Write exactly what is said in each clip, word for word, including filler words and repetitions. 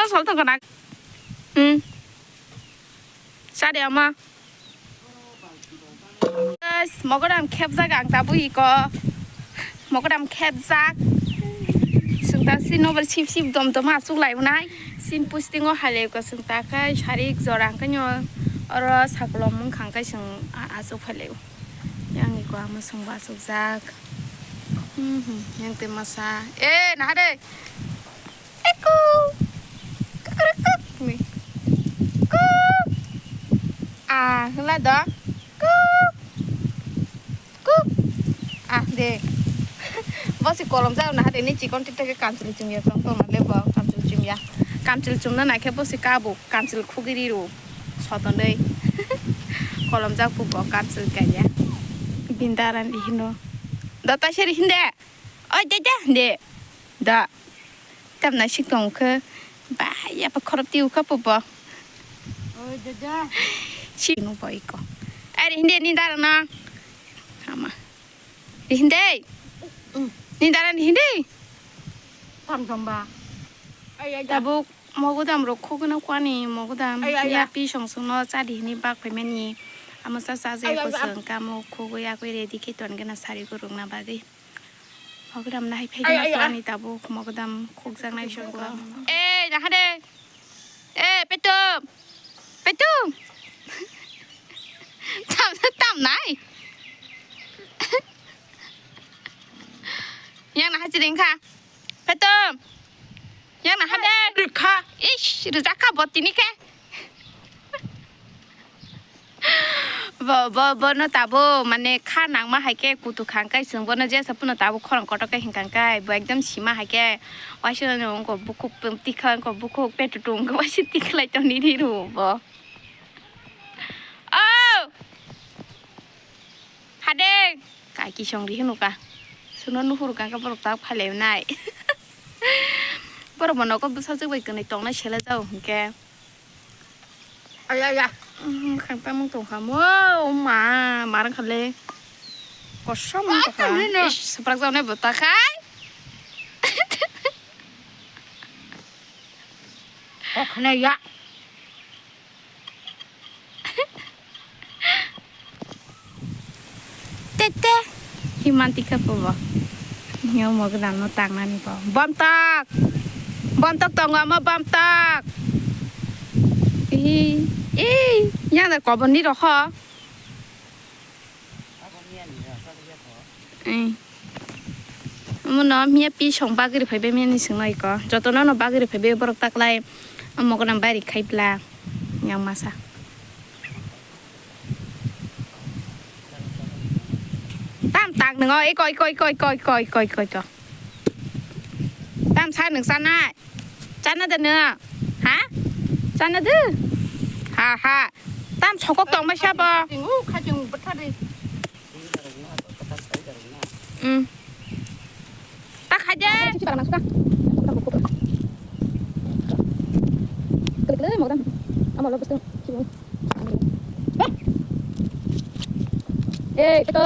Sol tong kona. Hmm. Sade ama. Guys, mogodam khepjak ang tabuk iko. Mogodam khepjak. Sungta si nobar sip sip dom dom asuk lai unai. Sin pustingo haleko sungta kai sarik jora ang kanyo. Oro sakolom mung khang kai sung a-, asuk phai lai. Yang iko amo sung ba asuk jak. Hmm, hmm, yang te masa. Eh, nahade. Eku. Kukurukuk. Ni. Ku. Ah, hula do. Ku. Ku. Ah, de. Bosi kolom jao na hade ni chikon tik take kamchwlwi chumya tong tong na le bo kamchwlwi chumya. Kamchwlwi chumna na khe bosi kabu kamchwlwi khugiri ru. Sotonwi. Kolom jak pu bo kamchwlwi kanya. Bindaran ihino. Dota seri hinde. Oi, de, de, de. Da. Tam na sik tong khe. Ba, ya pa khorop ti ukha po bo. Oi, de, de. Si nu bo iko. Ari hinde ni dara na. Ama. Di hinde. Mm. Ni dara di hinde. Tam jomba. Ai, ai, ai. Tabuk mogodam rok khogeno kwani mogodam. Ai, ai, ai. Ya pi song song no cha di hini bak phaimani. Amo cha cha je. Ai, ai, ai. Ko song kamo khogoi akoi ready khe ton gana sari go rung na bagwi. Mogodam nahai phai gana kwani tabuk mogodam khukjaknai songko. Eh, nahade. Eh, petum. Petum. Tam, tam nai. Yang nahai chiding kha. Petum. Yang nahade. Rikha. Ish, rujak kha botini khe. Bo, bo, bono tabo, mane, kha nangma hai khe kutu khang kai chwng bono jesa phano tabo khorang kotor khe hinkang kai, bo ekdom sima hai khe waisa no wngko bukhuk tikha wngko bukhuk petutu wngko waisa tikhlai toni ri rw bo. O! Hade! Kai kisong ri hwnuka. Suno nuhur kang khe borok tak phailainai. Borok bo nogo bwsajwk bai kwnwi tongnai sela jao hinkhe. Aya, aya. Khang tamung tongkha mo, o ma, marang khale. Kosom tongkha. Ish, suprak jawnai bo ta khai. Kok khna ya. Tete. Himan tika po bo. Nyo mo gdan no tang nani po. Bom tak. Bom tak tong ama bom tak. Ih, ih, yang da kobon ni roho. Eh. Omo no miya pi song bagri phai be mani sing nai ko. Joto no no bagri phai be borok taklai. Omo gdan bari khai bla. Yang masa. Tam tang nungo, iko, iko, iko, iko, iko, iko, iko, iko. Tam sa nung sanai. Chana da nung. Ha? Chana da. Ha, ha. Tam sokok tong bai sabo. Tingu khajung bethari. Hmm. Tak haja. Klik klik mau kan. Amo lo bestu. Eh, peto.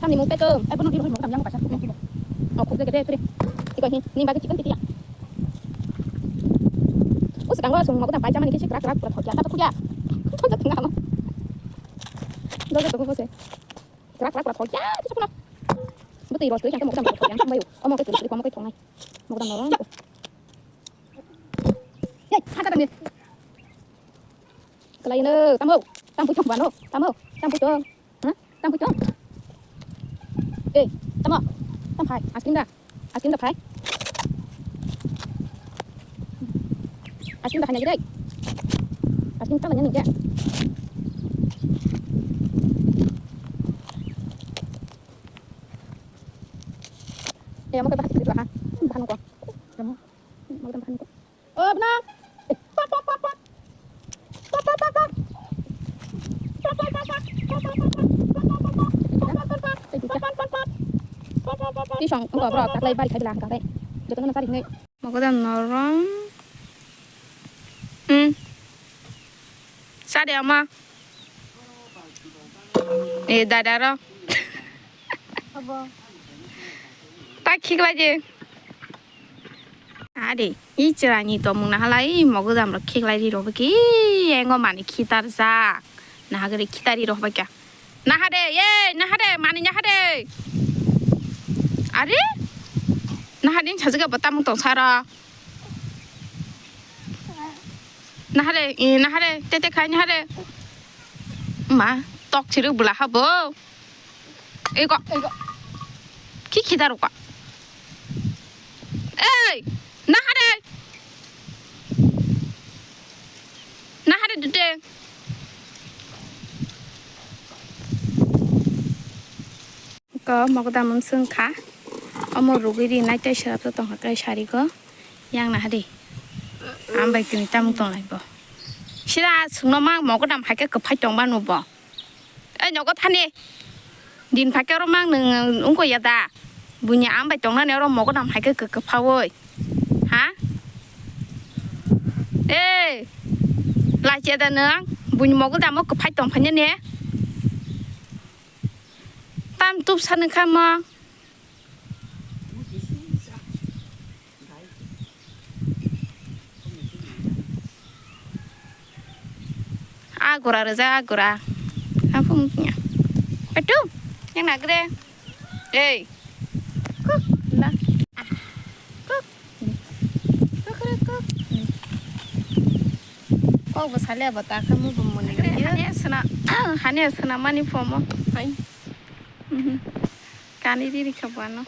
Samni mung peto. Eh, peto di rohoi mau kan yang pasar. Oh, kuk gede tri. Tiko ni, ni bagi chicken titi ya. Us kanggo sung mau kan paja mani kisi krak krak pura thokya. Tapi kuya. Thokya tengah mau. Jojo toko kose. Krak krak pura thokya. Kisa pura. Betul ros tu yang mau kan thokya. Yang bayu. Oh, mau ke tulis, mau ke thongai. Mau kan norong. Yai, hata tani. Kelaino, tamo, tam pui tong bano, tamo, tam pui tong. Ha? Tam pui tong. Eh, tamo, tam phai, asking da. Asking da phai. Asking da phai nagi dai. Asking da nagi ngai. Eh, mau ke bahas itu ha. Bahan ko. Tamo. Mau tam bahan ko. Oh, bana. Eh, pop, pop, pop, pop. Pop, pop, pop, pop. Pop, pop, pop, pop. Pop, pop, pop, pop. Pop, pop, pop, pop. Pop, pop, pop, pop. Pop, pop, pop, pop. Tisong, engko borok taklai bari khai bela hangkang dai. Jotono no sari hinwi. Mogodam norong. Hmm. Sade ama. Eh, dada ro. Abo. Tak khikla je. Ade, i chwraini tongmung nahalai, i mogodam rok khiklai ri rok bai khe, i engo mani khitar jak. Nahagari khitari rok bai khe. Nahade, ye, nahade, mani nahade. Are? Nahade sajika bo tamung tong saro. Nahade, i nahade, tete khai nahade. Ma, tok chiruk bula habo. Ego, ego. Ki khida ruka. Ei, nahare. Nahare dute. Ko mogoda mung sung kha. Omo rugui ri nai tei serap to tong kha kai sari ko. Yang nahari. Ambai tini tamung tong lai bo. Sira sungno mang mogodam hai khe kwphai tong manu bo. Ei, nogo thani. Din phaikhe oro mang nwng wngkho ya da? Buini am bai tongnani oro mogodam hai khe kwkha phaui. Ha? Ei, lachia da nwng? Buini mogodamo kwphai tong phainani. Tam tup sa nwng kha mo. Agora rwjak agora. Aphung ya. Petu. Yang nagre. Ei. Kuk. La. Kuk. Kuk, kuk, kuk. Kok bo sale bo ta kamu bo muni. Hane sena. Hane sena mani pomo. Hai. Mhm. Kani riri kha bo ano.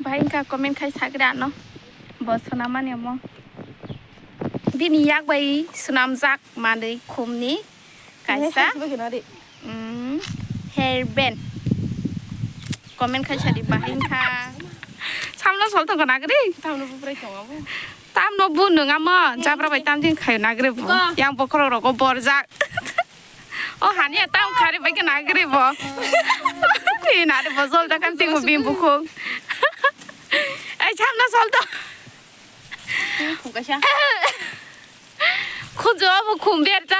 Bahai wngkha comment khai sagra ano. Bo swnamani omo. Bini yak bai swnamjak manwi khumni kaisa. Hai, hai, hai, hai. Mm, hair band. Comment khai sadi bahai wngkha. Samno sol thangkha nagri. Tamno bubrai tongo bo. Tamno bu nung amo. Jabra bai tamjin khai nagri bo. Yang bokhorok rogo borjak. O hani ya tam khari bai khe nagri bo. Ni nari bo jol da kan tingo bim bukhung. Ai chamna sol to. Khung kaisa. Khujo bo khum ber ta.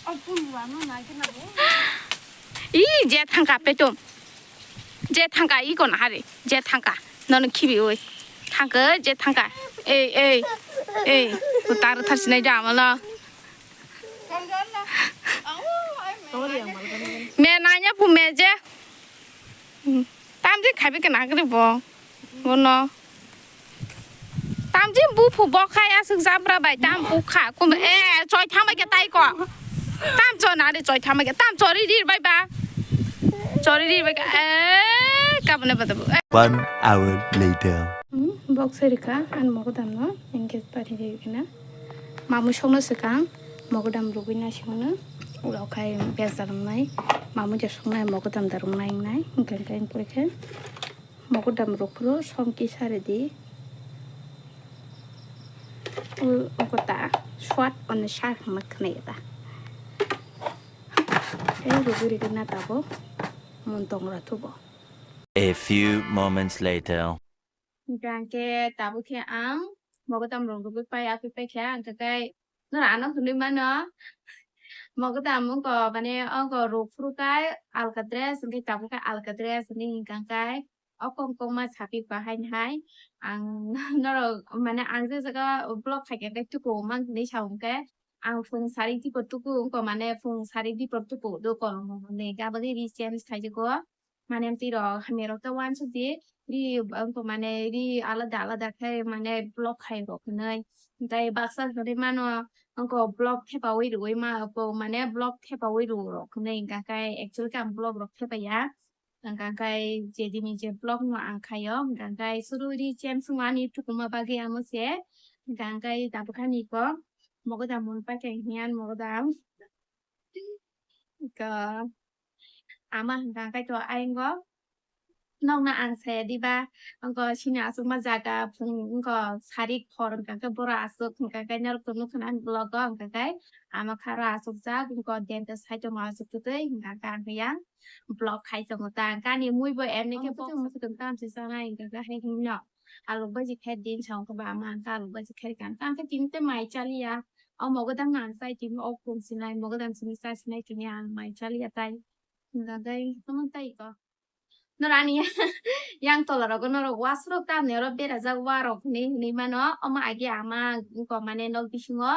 O pun wa no nai khe na bo. I je thangka petum. Je thangka i kon hari. Je thangka. Nono khibi oi. Thangka je thangka. Ei ei. Ei. Ko tar thar sinai da amalo. Me nanya pu me je. Tamjin khaibi khe nagri bo. Bono. Tamjin bu phu bo khai asuk jabra bai tam bu kha. Kum e choi thama khe tai ko. Tam cho na de choi thama khe. Tam chori dir bai ba. Chori dir bai ka. E kabne bada bu. One hour later. Hmm, bok sai rikha, ang mogodam no engage pari ri kena. Mamu songno swkang, mogodam rugui na singno, ulo khai bejal wngnai, mamu je songnai mogodam da rung nai wngnai, hwnkhe hwnkhe ang pore khe mogodam ruk phuru song kisa redi. Ul-, oko ta, swat on the shark hwnma khwnai ta. Tei rugui rikha na tabo, mun tong ra thubo. A few moments later. Hingke tabuk khe ang mogodam rok rwgwi pai, aphi pai khe ang khe kai norok ano hwnwi mano. Mogodam wngkha mane wngkha ruk phuru kai alka dress, hingke tabuk khe alka dress hwnwi hingka kai o kong kong ma sapi kha haini hai. Ang norok mane ang je jaga vlog khaikhe kai tuku mang hinwi sa hwnkhe ang phung sari dipor tuku wngkha mane phung sari dipor tuku do kong hwnwi gabagwi ri change khaijago. Mane amtwi rok hamya rok ta uansuk di ri wngkha mane ri alada alada khe mane block khai rok hinwi. Tei baksa hinwi mano wngkha block thepaui rwui ma mane block thepaui rw rok hinwi hingka khe actually khe ang block rok thepaiya. Hingka khe je dini je block no ang khaio hingka khe suru ri chem sung ani thukuma bagwi amo se hingka khe tabuk ani ko mogodam mun paikha hiyan mogodam. Ka ama hingka khe to ayang go. Nokna ang saya diba, wngkha chini aswkma jaga phung wngkha sari khor hingka khe boro aswk hingka khe norok to nukha na vlog o hingka khe ama kharo aswkjak wngkha denta side o ma aswk twtwi hingka khe ang yang vlog khai tongo ta hingka ani mui bo emni khe box aswk tong tam se chanai hingka khe hai hino alok baji khe din sa wngkha ba ama hingka alok baji khe kan ta hingka tini te mai chaliya o mogodam ang chai tini o khum sinai mogodam simi chai sinai tini ang mai chaliya tai hingka khe tamo tai ko. Norok ani yang tola rogo norok wasrok tamni oro berajak warok hinwi hinwi mano. Omo agi ama wngkha mane nok bisingo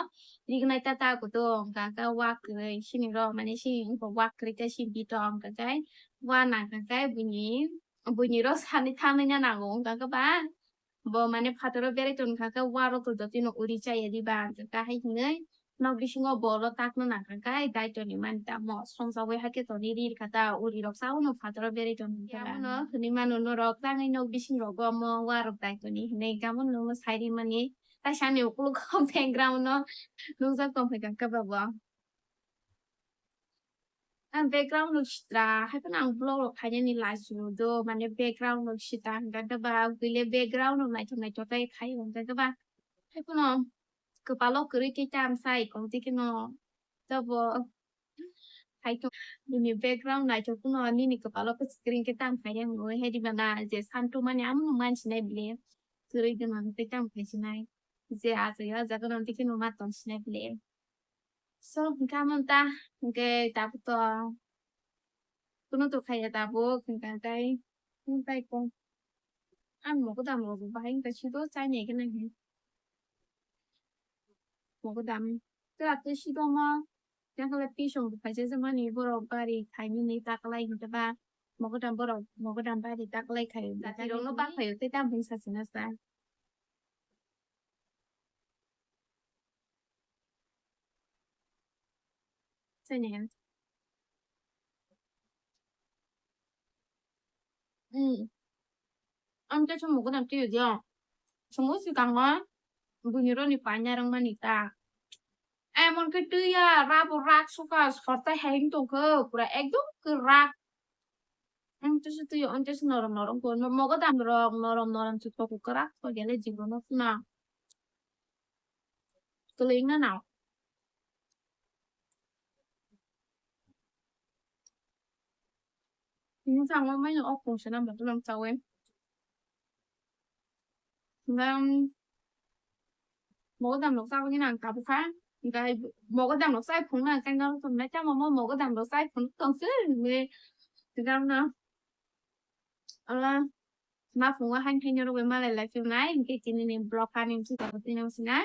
rignai ta ta kutung hwnkha khe wa kwrwi sini rok mane sini wngkha wa kwrwi ta sini bito hwnkha khe wa nangkha khe buini buini rok sani thangwi na nango hwnkha khe ba. Bo mane phataro berai tongkha khe warok to jotino uri chaya diba hwnkha khe hai hinwi nok bisingo bolo takno nangkha khe daitoni mani tamo songchawi hakhe toni ri rwkha ta uri rok chao no phataro berai tongkha. Yamono hinwi mano norok tangwi nok bising rogo omo warok daitoni hinwi gamo no sai rimani tai sani ukuluk background no nukjak tongphai kha khe babo. Ang background rok sitra, hai phano ang vlog rok khainani lachi o do, mane background rok sita hwnkha khe ba, buile background rok naithok naithok khe khai hwnkha khe ba, hai phano kwpalo kwrwi khe tam sai kok dikhe no, tobo hai to bini background naithok phano nini kwpalo khe screen khe tam khai ya hwnwi hai di bana je santu mani amo mansinai bile kwrwi gwnang tei tam khai sinai je achai o jaga rok dikhe no ma tong sinai bile. So, hwnkha manta, hwnkhe tabuk to kunu to khaiya tabuk, hwnkha khe, hwnkha khe, ang mogodam rok bahai hwnkha sido chaini khe nangkhe. Mogodam, tei ate sido ma, yang khala pisong rok khaisa se mani borok gari khaimani taklai hwnkhe ba, mogodam borok, mogodam bari taklai khai, jati rok no bakhaio tei tam hwn sachina sa. Sini. Hmm. Ang khe chwng mogodam twiwi di o. Chwngno swkangma buini rokni paina rwngmani ta. Emon khe twiya rabo rak suka sortai hai wng tongkhe pura ekdom kwrak. Ang twiso twiyo ang twiso norom norom ko mogodam rok norom norom se koko kwrak kok ya le jibon no phuna. Kwlwng na nao. Tini changma mai no ok pungsa na mogodam chawi. Hwnkhe mogodam rok chagwi nang tabukha. Hwnkhe mogodam rok chai phunuknai khe norok tongmai tamo mo mogodam rok chai phunuk tongse hinwi. Hwnkhe ano ala ma phungo hain haino rogwi malai lai phirnai. Hwnkhe tini ni vlog ani bwswk tabuk tini wngsinai.